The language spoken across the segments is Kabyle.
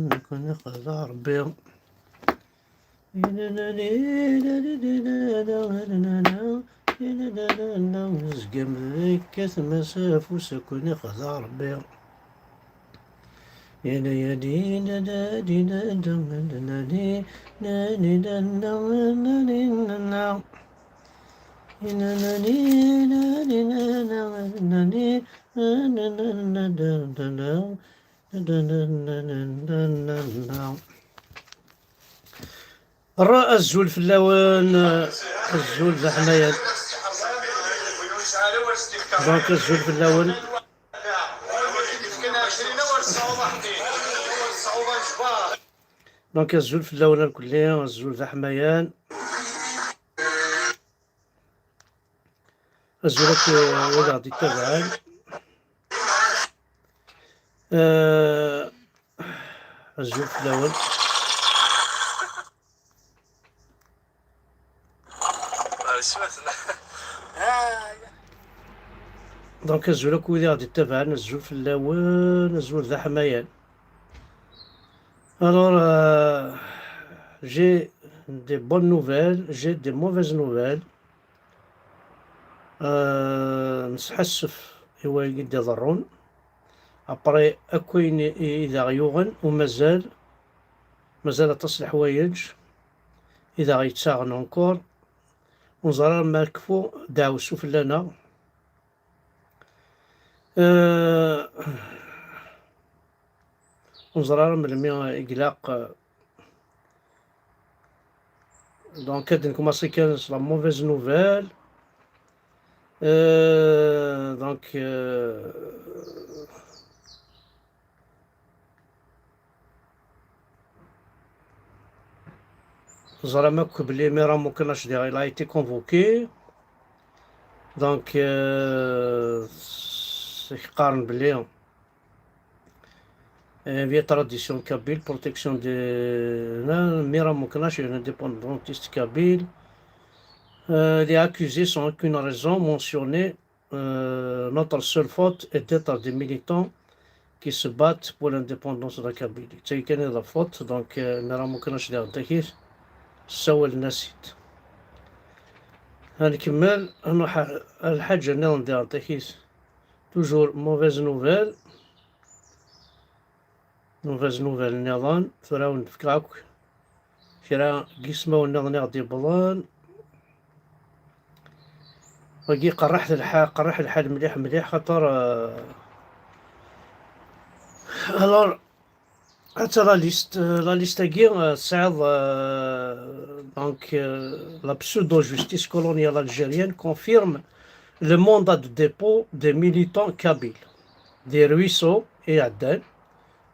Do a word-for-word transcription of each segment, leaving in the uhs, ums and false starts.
Nekkni xedɛeɣ Ṛebbi. Nezgam yekkat Mass afus, nekkni xedɛeɣ Ṛebbi. Azul fell-awen, azul d aḥmayan. Donc, azul fell-awen. Donc, azul fell-awen irkelli, azul d aḥmayan. Azul akk wid aɣ-d-ittabaɛen. Eh, azul fell-awen. Donc, azul akk wid aɣ-d-ittabaɛen, azul fell-awen, azul d aḥmayan. Alors, euh, j'ai des bonnes nouvelles, j'ai des mauvaises nouvelles. Euh, nesḥassef i wayen i d-iḍerrun. Après, akk ayen i, i d aɣ-yuɣen, u mazal, mazal aṭas n leḥwayeǧ i d aɣ-yettaɣen encore. Ur neẓri ara ma ad nekfu ddeɛwessu fell-aneɣ. Euh, ur neẓri ara melmi i ilaq, euh, donc, ad nkumaṣi kan s la mauvaise nouvelle. Euh, donc, euh, Ẓram akk belli Mira Mukenac diɣ il a été convoqué. Donc, euh, s-, qqaren belli euh, via tradition kabyle, protection de, non, Mira Mukenac, une indépendantiste kabyle. Euh, les accusés sans aucune raison mentionnée. Euh, notre seule faute est d'être des militants qui se battent pour l'indépendance de la Kabylie. D tagi kan i d la faute, donc, euh, Mira Mukenac diɣ d akit, ssawalen-as-id. Ad nkemmel, ad nruḥ ar, ar lḥaǧa nniḍen diɣ d akit. Toujours mauvaise nouvelle. Mauvaise nouvelle nniḍen, tura ad wen-d-fkeɣ akk kra n yismawen nniḍen i ɣ-d-yewwḍen. Wagi qerreḥ lḥal, qerreḥ lḥal mliḥ, mliḥ, xaṭer, euh, alors, atta la liste, euh, la liste-agi, euh, tesɛiḍ, euh, donc, euh, la pseudo-justice coloniale algérienne confirme le mandat de dépôt des militants kabyles, des ruisseaux iɛeddan,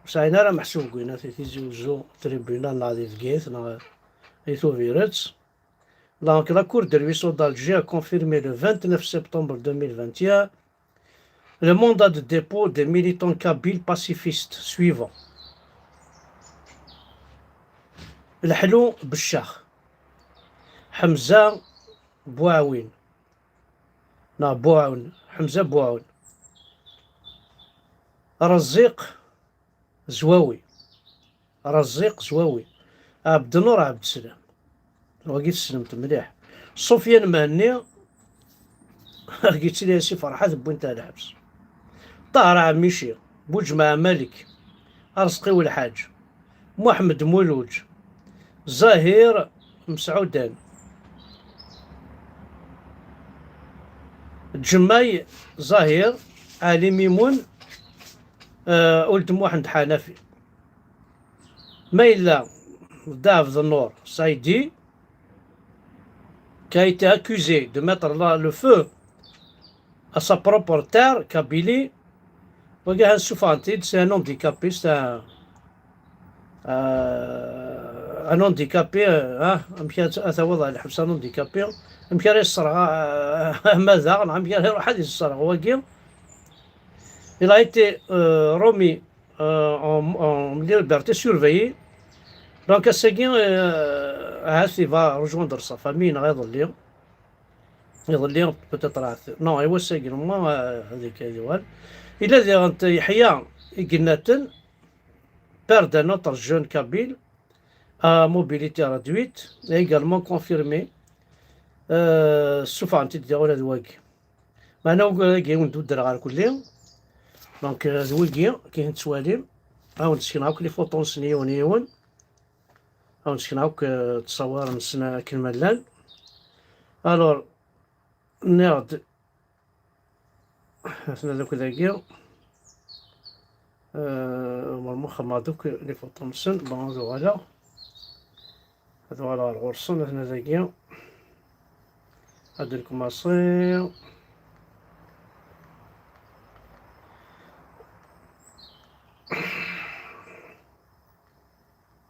ur sɛin ara meḥsub deg winat i Tizi Uzzu, tribunal neɣ di Bgayet neɣ di Tubiret. Donc, la Cour de ruisseaux d'Alger a confirmé le vingt-neuf septembre deux mille vingt et un le mandat de dépôt des militants kabyles pacifistes suivants. Leḥlu Beccax, Ḥemza Buɛwin, neɣ Buɛun, Ḥemza Buɛun, Reẓẓiq Zwawi, Reẓẓiq Zwawi, Ɛebdnur Ɛebdeslam, wagi tessnem-t mliḥ, Sufyan Mhenni, wagi yettili-as i Ferḥat, wwin-t ar lḥebs, Ṭaher Ɛemmici, Buǧemɛa Malek, Arezqi Welḥaǧ, Muḥemmed Muluǧ, Zahir Mesɛudan, Ǧemmay Zahir, Ɛli Mimun, euh, Uld Muḥend Ḥanafi. Ma yella Dda Ɛebdennur Saidi, qui a été accusé de mettre la, le feu à sa propre terre, Kabylie, wagi ha ssufɣen-t-id, c'est un handicapé, c'est un, euh, un handicapé, euh, hein, amek ara t-, ad tawiḍ ɣer lḥebs un handicapé, amek ara yesserɣ, euh, ama daɣen, amek ara iruḥ ad yesserɣ wagi. Il a été, euh, remis, euh, en, en liberté surveillée. Donc, ass-agi, euh, ahat il va rejoindre sa famille, neɣ iḍelli. Iḍelli, peut-être ahat. Non, i wass-agi, normalement, euh, ad ik-, ad yuɣal. Ila diɣen Yeḥya i yennaten, père d'un autre jeune kabyle, à mobilité réduite, a également confirmé, euh, ssufɣen-t-id diɣ ula d wagi. Meɛna agi ur d-udreɣ ɣer kulli. Donc, euh, d wigi, akken tettwalim. Ad awen-d-sekneɣ akk les photos-nsen yiwen yiwen. Ad awen-d-sekneɣ akk, euh, ttṣawiren-nsen akken ma llan. Alors, nniɣ-d, atna d akk dagi. Euh, normalement xedmeɣ-d akk les photos-nsen. Bon, ad uɣaleɣ. Ad uɣaleɣ ɣer ɣur-sen, atna dagi. Ad nkumaṣi.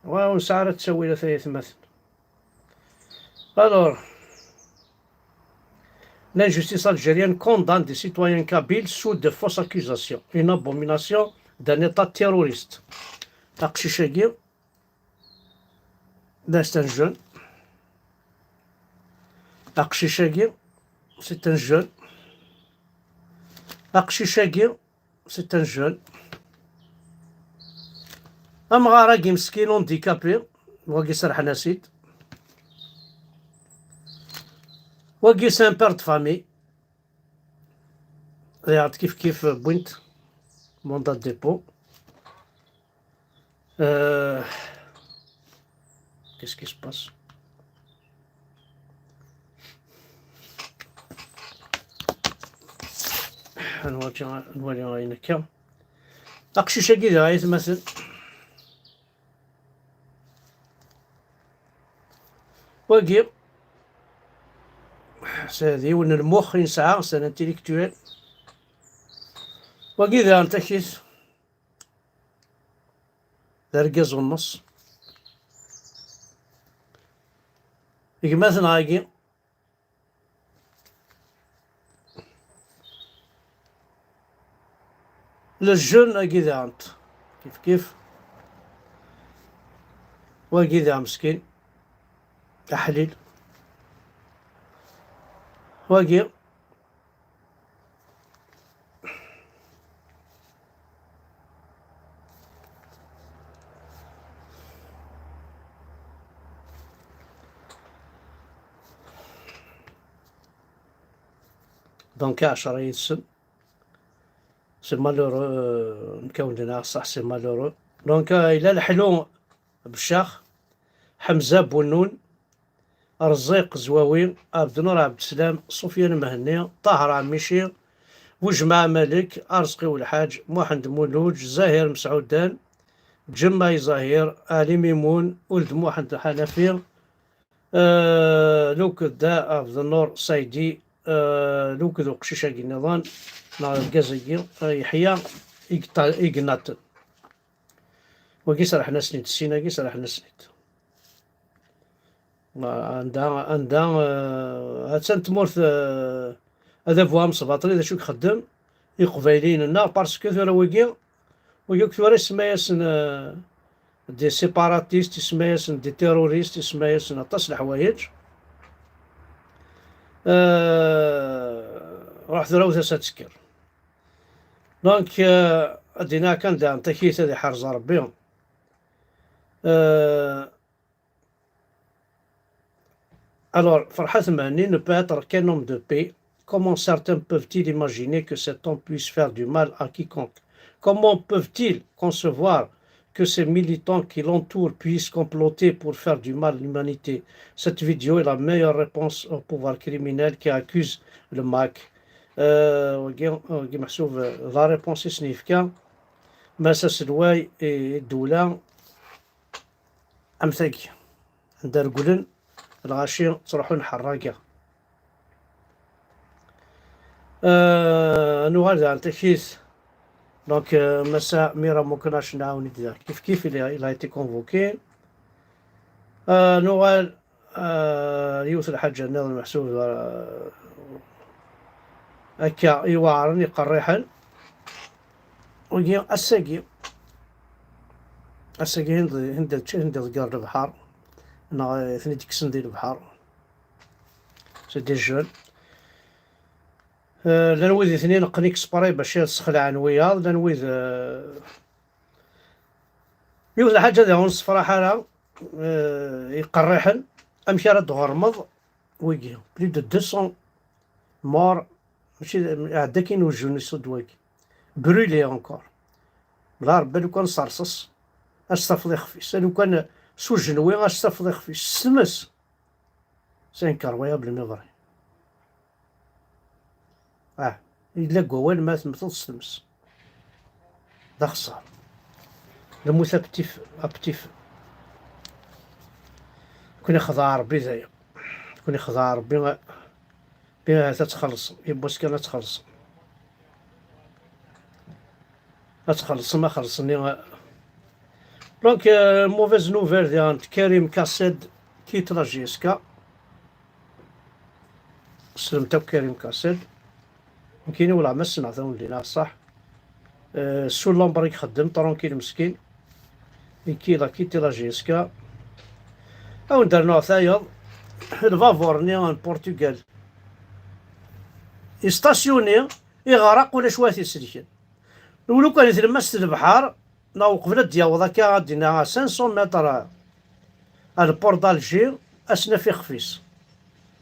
Wa ur nesɛi ara ttawilat ay atmaten. Alors, l'injustice algérienne condamne des citoyens kabyles sous de fausses accusations. Une abomination d'un État terroriste. Aqcic-agi, c'est un jeune. Aqcic-agi, c'est un jeune. Aqcic-agi, c'est un jeune. Amɣar-agi meskin handicapé, wagi serḥen-as-id. Wagi c'est un père de famille. Diɣ kif kif wwin-t mandat de dépôt. Euh, qu'est-ce qui se passe? Ad nwali, ad nwali ayen akka. Aqcic-agi d aytmaten. Wagi, s-, d yiwen n lmux i nesɛa, c'est un intellectuel. Wagi daɣen takit. D argaz u nneṣ. Gma-tneɣ-agi. Le jeune-agi daɣen. Kif kif. Wagi daɣen meskin. Aḥlil. Wagi. Donc, ɛecra yid-sen. C'est malheureux, euh, nekk awen-d-nniɣ ṣṣeḥ, c'est malheureux. Donc, euh, yella leḥlu Beccax, Ḥemza Bunnun, Rẓiq Zwawi, Ɛebdnur Ɛebdeslam, Sufyan Mhenni, Ṭaher Ɛemmici, Bujmaɛ Malek, Arezqi Welḥaǧ, Muḥend Mulluǧ, Zahir Mesɛudan, Ǧemmay Zahir, Ɛli Mimun, Uld Muḥend Ḥanafi, euh, Luked da Ɛebdnur Saidi, euh, Luked uqcic-agi nniḍen, neɣ argaz-agi, euh, Yeḥya Igta-, Ignaten. Wagi serḥen-asen-id, sin-agi serḥen-asen-id. Anda, anda, eh, ha-tt-an tmurt, eh, adabu amesbaṭli, d acu i ixeddem? Iqbayliyen-nneɣ, parce que tura wigi, wigi akk tura isemma-yasen, eh, des séparatistes, isemma-yasen des terroristes, isemma-yasen aṭas n leḥwayeǧ. Eh, ruḥ tura wet-as ad tekker. Donc, eh, ad d-iniɣ kan daɣen takit ad iḥrez Rebbi. Euh, alors, Ferhat Mhenni ne peut être qu'un homme de paix. Comment certains peuvent-ils imaginer que cet homme puisse faire du mal à quiconque? Comment peuvent-ils concevoir que ces militants qui l'entourent puissent comploter pour faire du mal à l'humanité? Cette vidéo est la meilleure réponse au pouvoir criminel qui accuse le MAK. Euh, wagi, wagi meḥsub, euh, la réponse i s-nefka. Mass aselway i, i ddewla. Am tagi, anda reglen lɣaci ttruḥun ḥerraga. Euh, nuɣal daɣen takit. Donc, euh, Massa Mira Muknac nɛawen-id daɣ kif kif, il a, il a été convoqué. Euh, nuɣal, euh, yiwet lḥaǧa nniḍen meḥsub, euh, akka iweɛren, iqerriḥen. Wigi, ass-agi, ass-agi, hend, hend, hend iḍegger lebḥer, neɣ, eh, ten-id-kksen di lebḥer. C'est des jeunes. Eh, llan wid i ten-ineqqen exprès bac ad sexlaɛen wiyaḍ, llan wid, eh, yiwet n lḥaǧa diɣ ur nessefraḥ ara, eh, iqerriḥen, amek ara d-tɣermeḍ wigi, plus de deux cents morts, mačči d, iɛedda kan ujjun isud wagi, brûlé encore. La Rebbi, lukan s rrṣaṣ, ad s-tafeḍ ixef-is, lukan s ujenwi, ad s-tafeḍ ixef-is, s tmes. C'est incroyable, mais vrai. Ah, yella deg wawal ma temmteḍ s tmes. D axeṣṣar. Lmut aptif, aptif. Kun ixdeɛ Rebbi daya. Kun ixdeɛ Rebbi, Rebbi ahat ad txellṣem. Yiwwas kan ad txellṣem. Ad txellṣem axelleṣ-nni. Donc, euh, mauvaise nouvelle diɣen, Karim Kased quitte la J S K. Slemt akk Karim Kased. Nekkini wala ma ssneɣ tawen-, dina ṣṣeḥ. Euh, sous l'ombre i ixeddem, tranquille meskin. Iki la quitte la J S K. Ad wen-d-rnuɣ tayeḍ. Lbabur-nni n Portugal. Istasyuni, iɣreq, ulac wa t-iselken. Lukan i tlemmast n lebḥer, neɣ uqbel ad d-yaweḍ akka, ad d-iniɣ cinq cents mètres ar le port d'Alger, ad s-naf ixef-is.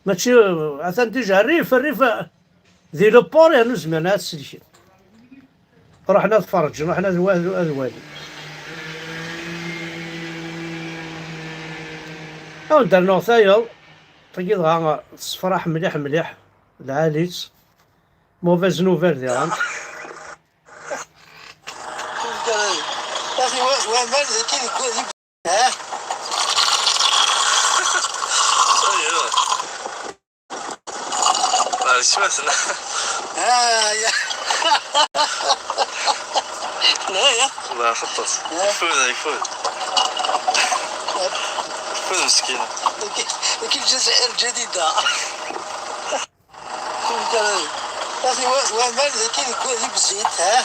Mačči, atan déjà rrif, rrif, di le port, yernu zmiren ad t-selken. Ruḥen ad ferrǧen, ruḥen ad wa-, ad walin. Ad wen-d-rnuɣ tayeḍ, tagi dɣa tessefraḥ mliḥ, mliḥ, lɛali-tt. Mauvaise nouvelle diɣen. Axi wa-, waman dagi deg, deg, ha? Ay, ay. Ah, isem-asen. Ah, ya. لا، يا. الله يحفظك. يا. يفوز، يفوز. يفوز مسكين. لكن، لكن الجزائر الجديدة. كنت أنا، يا أخي، وا-، وامان ذكي يكون يجيب الزيت، ها؟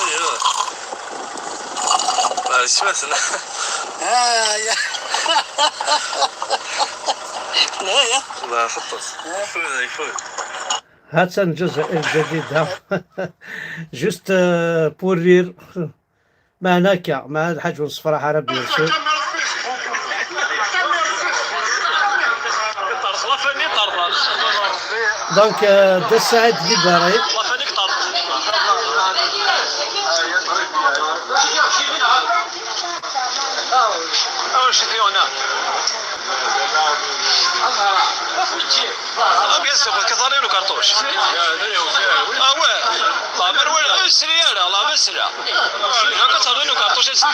أيوه. آه، شو اسمه؟ ها، يا. لا، يا. الله يحفظك. ها؟ يفوز، يفوز. هاتسا الجزائر الجديدة. Juste, euh, pour rire. معنا هكا، مع الحاج ونصفراح عربي يوسف. Donc, euh, de Saïd Libéré. Ah, bien sûr, parce que ça allait le cartouche. Ah ouais. Bah, mais ouais, euh, c'est réel, là, mais c'est là. Donc, ça allait le cartouche, c'est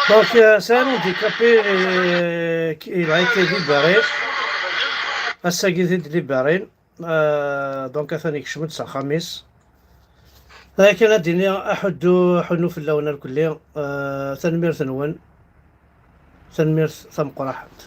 Donc, euh, c'est un handicapé, euh, qui, il a été libéré. Ass-agi i t-id-libérin. Euh, donc, atan ikcem-d s axxam-is. Akken ad d-iniɣ, aḥuddu, aḥunnu fell-awen irkelli. Euh, tanemmirt-nwen. Tanemmirt tameqqrant.